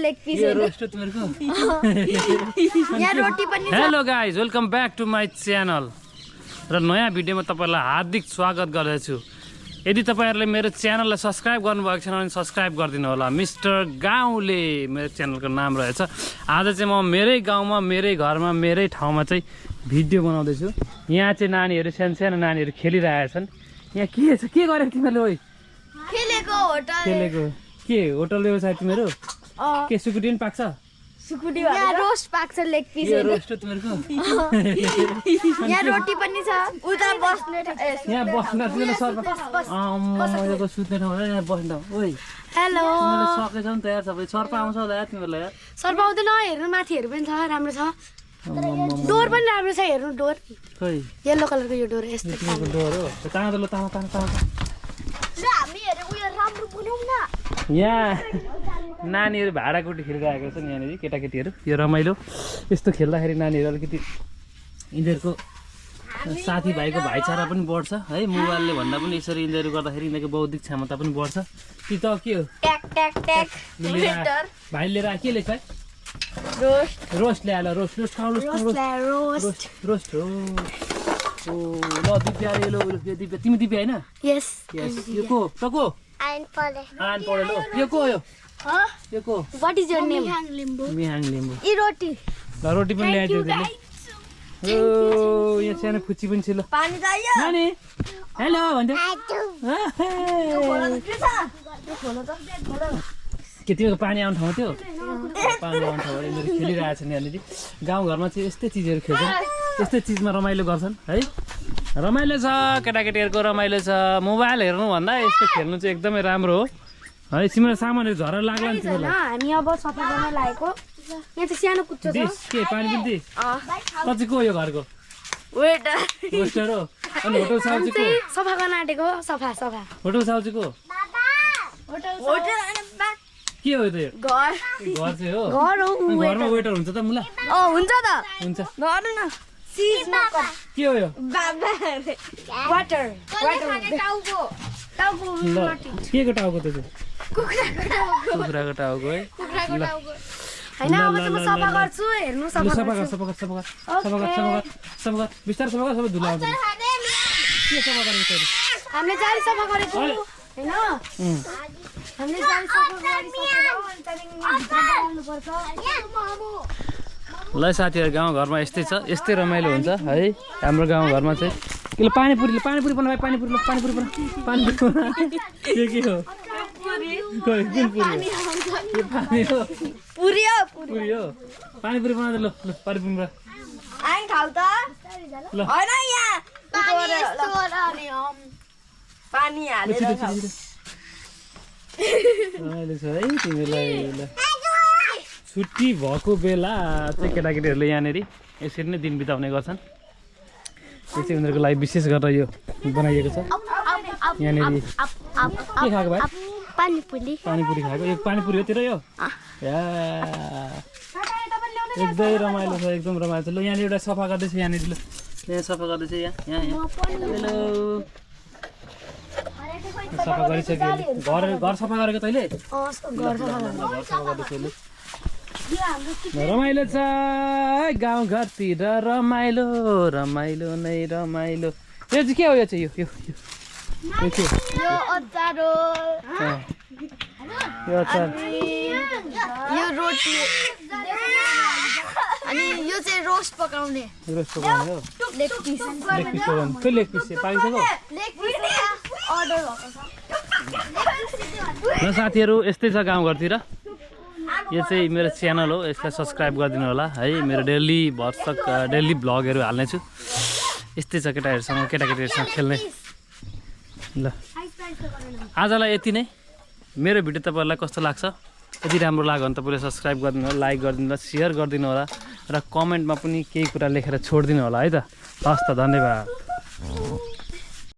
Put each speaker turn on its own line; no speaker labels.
Leg piece
ये roast तिमीहरुको
यहाँ रोटी पनि छ।
Hello guys welcome back to my channel र नयाँ भिडियोमा तपाईहरुलाई हार्दिक स्वागत गर्दछु। यदि तपाईहरुले मेरो च्यानललाई सब्स्क्राइब गर्नुभएको छैन भने सब्स्क्राइब गरिदिनु होला। मिस्टर गाउँले मेरो च्यानलको नाम रहेछ। आज चाहिँ म मेरै गाउँमा मेरै घरमा मेरै ठाउँमा चाहिँ भिडियो बनाउँदै छु। यहाँ चाहिँ नानीहरु सानो नानीहरु खेलिरहेछन्। यहाँ के छ के गरेको तिमीले ओइ
खेलेको होटल
खेलेको के होटल व्यवसाय तिमीहरु के सुकुटी पनि पाक्छ
सुकुटी यहाँ रोस्ट पाक्छ लेग पीस
यो रोस्ट तिमीहरुको
यहाँ रोटी पनि छ। उता बस्ने
यहाँ बस्न तिमीले मजाको सुत्ने ठाउँ यहाँ बस्न ओइ
हेलो
तिमीले सकेछौ नि त यार सबै सर्प आउँछ होला यार तिमीहरुलाई यार
सर पाउँदैन हेर्नु माथिहरु पनि छ राम्रो छ। डोर पनि राम्रो छ हेर्नु डोर
खै
येलो कलरको यो डोर यस्तो
तिमीको डोर हो तामा दलो तामा
हामी हेरे उयो राम्रो बनाउँ न।
यहाँ नानीहरु भाडाकुटी खेलिरहेको छन् यहाँनिर केटाकेटीहरु। यो रमाइलो यस्तो खेल्दाखेरि नानीहरु अलिकति यिनीहरुको साथीभाइको भाइचारा पनि बढ्छ है। मोबाइलले भन्दा पनि यसरी यिनीहरु गर्दाखेरि यिनीहरुको बौद्धिक क्षमता पनि बढ्छ। कि त के हो
ट्याक ट्याक ट्याक
भाइ लिएर के लेख भाइ
रोस्ट
रोस्ट ल्याएर रोस्ट रोस्ट खाऊ रोस्ट रोस्ट हो ओ ल दिव्या रे लो यो दिव्या तिमी दिव्या हैन
यस
यस यो को टको
आइन पढे
लो यो को यो यो को
what is your name
Mihang Limbu
ई रोटी
ल रोटी पनि ल्याइदियो त्यसले ओ यहाँ सानो फुच्ची पनि छ ल
पानी चाहियो
नानी हेलो भन्दै के तिमीको पानी आउने ठाउँ थियो पानी आउने ठाउँबाट यिनीहरू खेलिरहेछन् यहाँनिर। गाउँघरमा चाहिँ यस्तै चिजहरू खेल्छन् यस्तै चिजमा रमाइलो गर्छन् है। रमाइलो छ केटाकेटीहरूको रमाइलो छ। मोबाइल हेर्नुभन्दा यस्तो खेल्नु चाहिँ एकदमै राम्रो हो है। तिम्रो सामानहरू झरेर लाग्ला नि तिमीलाई।
हामी अब सफा गर्न लागेको यहाँ त सानो कुच्चो छ
दिस के पानी पनि दिस कति को यो घरको
वेटर
पोस्टर हो अनि होटल साउजी को
सफा गर्न आँटेको सफा सफा
होटल साउजी को
होटल
के हो त यो
घर
घर चाहिँ हो
घर हो
घरमा वेटर हुन्छ त मुला
हुन्छ त
हुन्छ
गर्नु न सिज मकर
के हो यो
वाटर टाउको टाउको
ल के को टाउको त
कुखुराको टाउको
कुखुराको टाउको है
कुखुराको टाउको हैन अब चाहिँ म सफा गर्छु हेर्नु सफा
सफा गर बिस्तारै सफा गर सबै धुला आउँछ के सफा गरेको त
हामीले जारी सफा गरेको हैन हामीले जारी सफा
ल साथीहरु गाउँघरमा यस्तै छ यस्तै रमाइलो हुन्छ है। हाम्रो गाउँघरमा चाहिँ के पानीपुरी बनाऊ पानीपुरी बना के हो कुन पुरी यो पानी हो
पुरी हो
पानीपुरी बना दे ल पानीपुरी बना
आइन खाऊ त
ल
हैन यहाँ पानी हालेर
अहिले छ है तिमीलाई ल छुट्टी भएको बेला चाहिँ केटाकेटीहरूले यहाँनिर यसरी नै दिन बिताउने गर्छन्। यो चाहिँ उनीहरूको लागि विशेष गरेर यो बनाइएको छ। यहाँनिर के खाएको भाइ
पानीपुरी
खाएको यो पानीपुरी हो तेरो यो एकदमै रमाइलो छ एकदम रमाइलो छ। ल यहाँनिर एउटा सफा गर्दैछ यहाँनिर ल यहाँ सफा गर्दैछ यहाँ हेलो सफा गरिसक्यो घर सफा गरेको तैँले घर सफा गर्दैछ रमाइलो छ है गाउँघरतिर रमाइलो रमाइलो नै रमाइलो। यो चाहिँ के हो यो चाहिँ यो
अचार हो
यो अचार
यो रोटी अनि यो चाहिँ रोस्ट पकाउने
हो
लेग पिस
पकाउनु खै लेग पिस पाकिसक्यो
अर्डर
ल साथीहरू यस्तै छ गाउँघरतिर। यो चाहिँ मेरो च्यानल हो यसलाई सब्स्क्राइब गरिदिनु होला है। मेरो डेली भ्लगहरू हाल्ने छु। यस्तै छ केटाकेटीहरूसँग खेल्ने। ल आजलाई यति नै। मेरो भिडियो तपाईँहरूलाई कस्तो लाग्छ यदि राम्रो लाग्यो भने तपाईँले सब्स्क्राइब गरिदिनु होला लाइक गरिदिनु होला सेयर गरिदिनु होला र कमेन्टमा पनि केही कुरा लेखेर छोडिदिनु होला है त। हस् त धन्यवाद।